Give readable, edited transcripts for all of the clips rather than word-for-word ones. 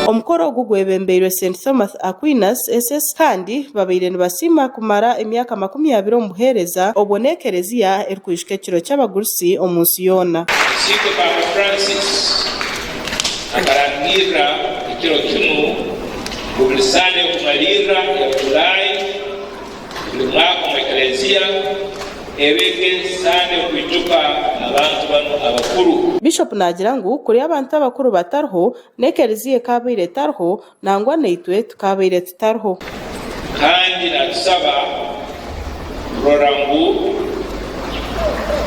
Omukoro ogu gwebembeirwe St Thomas Aquinas SS kandi babaire nibasiima kumara emyaka 20 omu buheereza obwo n'ekereziya erikwijuka ekiro ky'abagurusi omu nsi yoona. Isiitwe Paapa Francis akarangirra ekiro kinu ngu buli Sande y'okumalirra ya Julai buli mwaka omu Eklezia ebege Sande y'okwijuka abantu banu abakuru. Bishop naagira ngu kuri abantu abakuru batariho, n'ekereziya ekaabaire etariho, nangwa naitwe tukaabaire tutariho. Kandi natusaba kurora ngu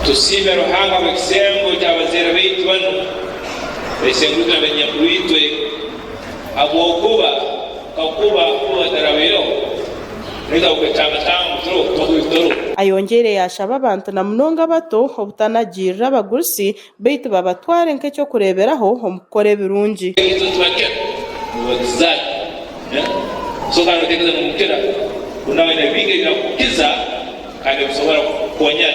tusiime Ruhanga habw'ekisembo ky'abazaire baitu banu, baisenkuruitwe na bainyenkuruitwe, habwokuba kakuba bo batarabaireho, naitwe habw'okwetangatanga ngu turoho, twakubaire tutoroho. Ayongyeire yaashaba abantu na munonga abato obutanagiirira abagurusi beitu babatware nk'eky'okureeberaho omu kukora ebirungi. Itwe nitubakira nibakizaaki so kandi otekereza ngu nomukira obu nawe aine bingi ebi arikukukiza kandi ebisobora kukukonyera.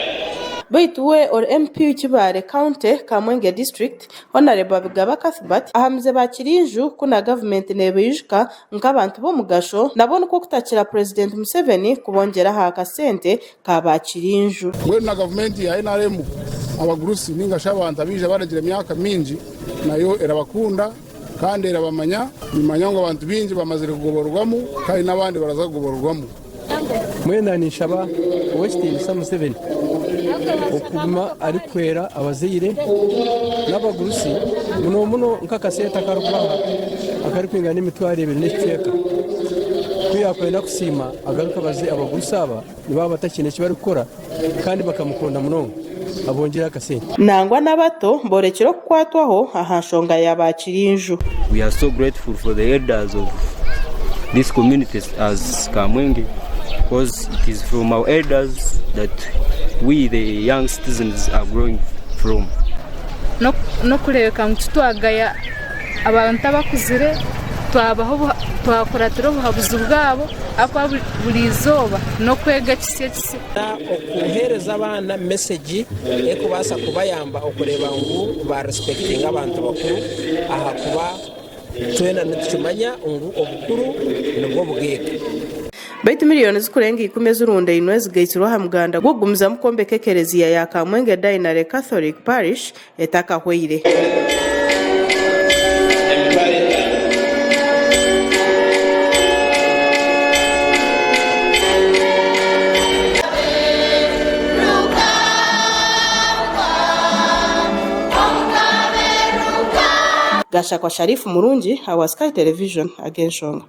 Beitu we ori MP Kibaale County, Kamwenge District, Honarebo Abigaba Cuthbert ahamize ba Kirinju ku na gavumenti nebaijuka nk'abantu b'omugasho nabwo nikwo kutakira Purezidenti Museveni kubongyera aha kasente ka ba Kirinju. Mbwenu na gavumenti ya nrm abagurusi ninga shi abantu abaija baragira emyaka mingi nayo erabakunda kandi erabamanya. Nimanya ngu abantu baingi bamazire kugoborwamu kandi n'abandi baraza kugoborwamu. Mwena ninshaba Ow'ekitiinisa Museveni okuguma arikuhwera abazaire n'abagurusi muno muno nk'akasente aku arikubaha akarikwingana emitwaro ebiri n'ekicweka. Ku yaakwenda kusiima agaruke abaze abagurusi aba nibaba batakiine eki barikukora kandi bakamukunda munonga abongyere akasente. Nangwa n'abato boorekire okukwatwaho aha nshonga ya Baakirinju. We are so grateful for the elders of this community as Kamwenge because it is from our elders that we the young citizens are growing from. N'okureebeka ngu titwagaya abantu abakuzire twakuratira obuhabuzi bwabo ahakuba buri izooba n'okwega ekisya ekisya. Okuheereza abaana mesegi erikubaasa kubayamba okureeba ngu ba resipekitinga abantu bakuru ahakuba twena nitukimanya ngu obukuru nibwo bugaiga. Beitu miriyoni zikurenga ikumi ezirundainwe zigaitsirwe aha muganda gw'okugumizamu kwombeka ekereziya ya Kamwenge Dainare Catholic Parish etakahweire. Gashakwa Sharif Murungi awa Sky Television ag'enshonga.